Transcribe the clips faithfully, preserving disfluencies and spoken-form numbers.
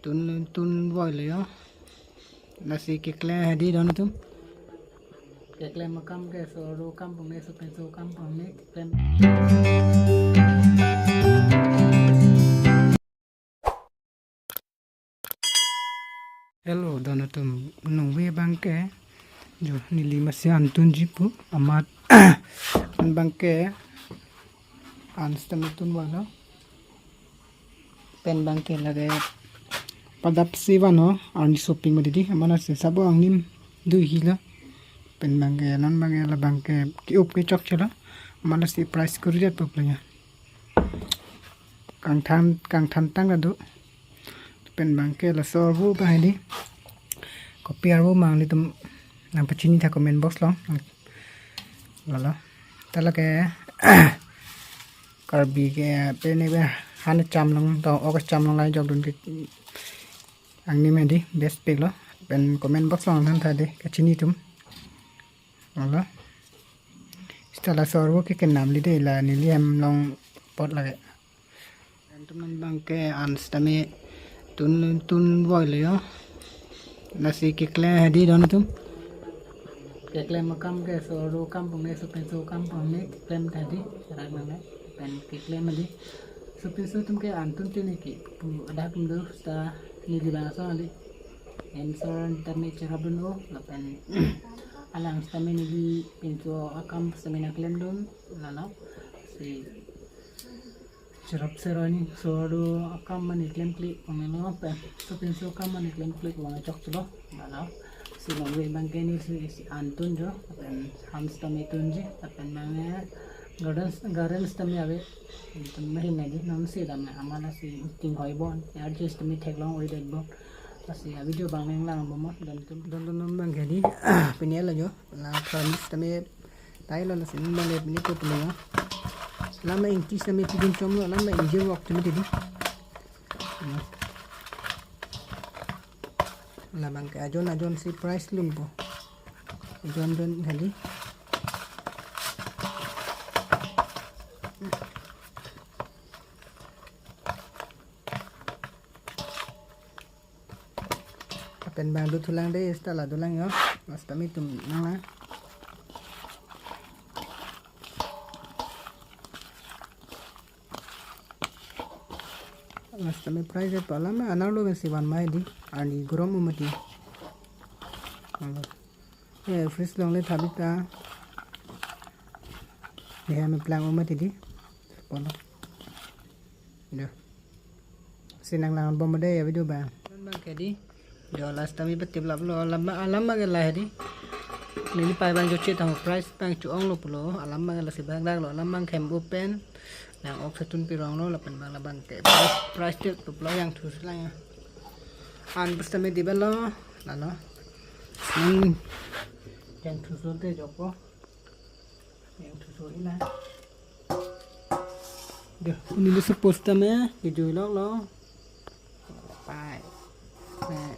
Tun tun boy lo yo. Lasi keklem hedi don atum. Keklem akam ke soardo akam pame, sopinso akam pame, keklem. Hello don atum, nungve abangke jo neli masi an tunji pu amat. An abangke an sitame tun boy lo. Pen abangke lake padap si vano arni shopping mati di, amat lasi sabo angnim do helo. Pen abangke non abangke labangke ke-up ke chokche lo. Amat lasi price kuri det pok lo ya. Kangthan kangthan tang do. Pen abangke laso arvo abang hedi. Kopi arvo ma nanglitum nangpachini tha comment box lo. Lalo. Ta lake Karbi ke pen ebe han cham long to, ok cham long lai jok dun ke angnim hedi best pik lo. Pen comment box lo nangthan tha de kachini atum. Lalo. Sita laso arvo ke kenam li de, la neli hem long pot lake. Antum non abangke an sitame tun tun boy lo yo. Lasi keklem hedi don atum. Keklem akam ke soardo akam pame, sopinso akam pame, keklem hedi rak nang le. Pen keklem hedi. Sopinso atum ke an tun tini ke pu adak atum do, sita neli bangso hedi. Answer tame cherap dun o, lapen alang sitame neli pinso akam sitame nangklem dun, lalo. Si cherap seroni soardo akam mane klemkle pame lo, pen sopinso akam mane klemkle pame chokche lo, lalo. Si nungve abangke neli si, si an tun jo, pen han sitame tunji, pen mane garden, garden sitame ave, pen mahin nadi non si dam na, amat lasi tinghoi bon, ya just tame theklong oi det bon. Lasi a video abang nanglang bomnon, don atum, don don non abangke di, pini lo jo, la promise tame tai lo, lasi non abangke pini ko pini lo. Lama ingti sitame pidun chom lo, lama ingjir wok tame di. Labangke ajon ajon si price lun po. Ajon ajon hedi. Pen abang do thulang de, sita la dolang yo. Mas kami tum nang la. Mas kami price pa lama anar lo si van mai di. Arni gorom mati. Alo. Eh, fridge longle thabi ta. Dia me plang mati di. Polo. Yo. Si nanglang bom de ya video abang. Abangke di. Jo last time iba tip lap lo, alam, alam abangke la hedi. Neli pai abang jo chetang price abang chu-ong lo pulo, alam abangke lasi bang dak lo, alam abangke hem open. Nang ok setun pirong lo, lapen abang labangke price, price tip tup lo yang thu selang ya. An bus tame di belo, lalo. Hmm. Yang thu so te joko. Yang thu so ina. Dia, ini lo suppose tame, video lok lo. Pai. Pai.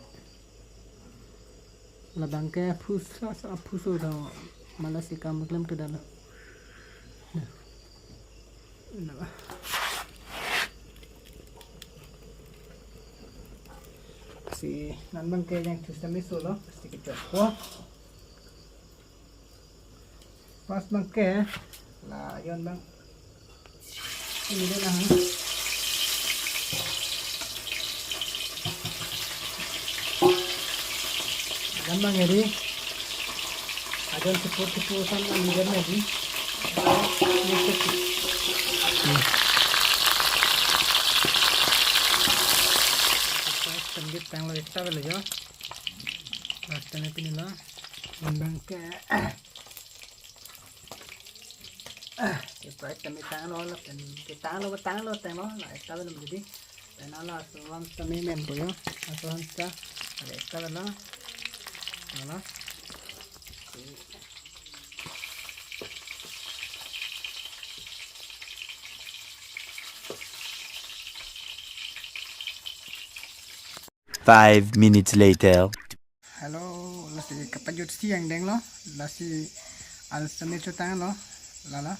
Labangke phus, sa, sa, phus lo. Malas ikam klem ke dalo. Nah. Nah. Si, non abangke yang thu tame so lo, pasti kechok po. Pas abangke, la ajon abang. Ini dia lah. Alam abang hedi. Ajon sepuluh sepuluh san ini dia hedi. Tenggit tang lo ekta bela jo. Pas tang itu ni lo. Abangke. Ah, ke price tame tanglo, lapen ke tanglo, tanglo, tanglo, la ekta bela di. Pen hala so wan tame mem po jo. Hala so han ta. La ekta bela. Hala. Five minutes later. Hello, lasi kapajut si angdeng lo, lasi an sitame chotang lo, lalo,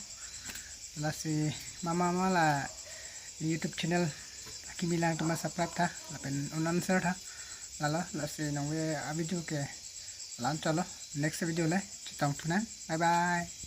lasi mama mala YouTube channel, Kimi lang atum subscribe tha, lapen un answer tha. Lalo, lasi nangve a video ke la-an chotlo. Next video le chetong thunang. Bye bye.